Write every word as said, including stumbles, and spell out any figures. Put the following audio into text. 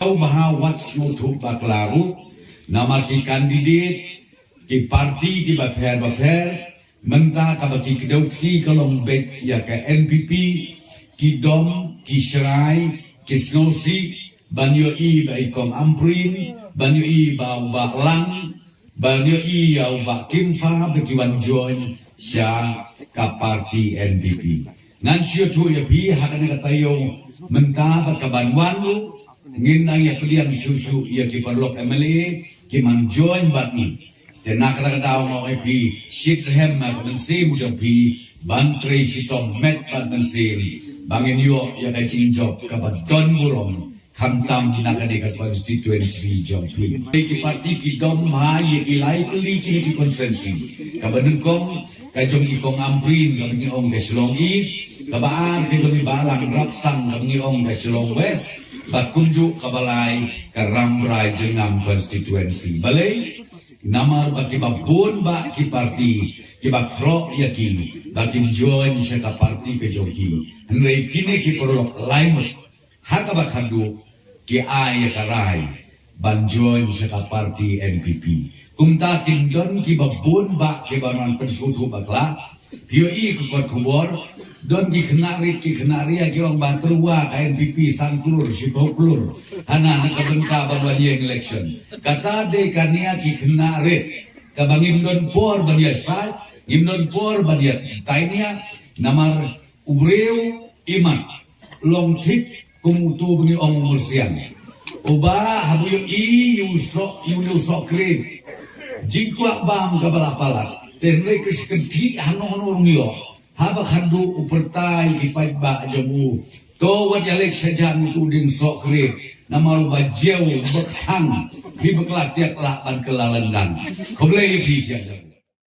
Tau bha wat sngewthuh bakla ruh, namar ki candidate, ki parti kiba pher bapher, mynta kaba ki kdew kti ka long beit ïa ka N P P, ki dom, ki shrai, ki sngewsih, ban ïohi ba i Kong Ampareen, ban ïohi ba u Bah Lang, ban ïohi ïa u Bah Kimfa ba ki wan join sha ka parti N P P. Ngan shu ïathuh ïa phi ha kane ka taïew mynta bad kaban wan ruh, ngin nang ïa pdiang shuh shuh ïa ki paralok M L A ki man join bad ngi. Te na kata ka daw nga ong ïa phi, shit rhem ha ka mynsiem jong phi ban trei shitom met bad mynsiem ba ngin ïoh ïa ka jingjop kaba don burom, khamtam na kane ka constituency jong phi. Ki parti ki dom ha ïa ki lai tylli kine ki constituency. Kaba nyngkong ka jong i Kong Ampareen kaba ngi ong ka Shillong East, kaba ar ka jong i Bah Lang Rapsang kaba ngi ong ka Shillong West, bad kumjuh kaba lai ka Rambrai Jyrngam constituency. Balei? Namar ba kiba bun bah ki parti kiba khroh ïa ki ba kin join sha ka parti ka jong ki. Hynrei kine ki paralok lai ngut ha kaba khadduh ki ai ïa ka rai ban join sha ka parti N P P. Kumta kin don kiba bun bah kiba nang pynsngewthuh bakla. Phi ïohi ka kot khubor, don ki khynnah rit ki khynnah ria ki ong ba tyrwa ka N P P san klur shiphew klur. Hana na ka bynta ban wan ïeng election. Kata dei kane ki khynnah rit kaba ngim don por ban ïa sait, ngim don por ban ïa tai nia, namar u briew imat long thik kum uto ba ngi ong u myrsiang. Uba haba u ïohi ïa u soh, ïa u soh krit, jingkwah bam kaba la palat. Te hynrei ka shi kynthih hano hano ruh ngi ïoh. Haba khadduh u pyrta ïa ki paidbah jong u, to wat ïaleit shajan uto u dieng soh krit, namar uba jew uba kthang, phi bakla tiak lah ban kylla lyndang. Khublei ïa phi sha jan.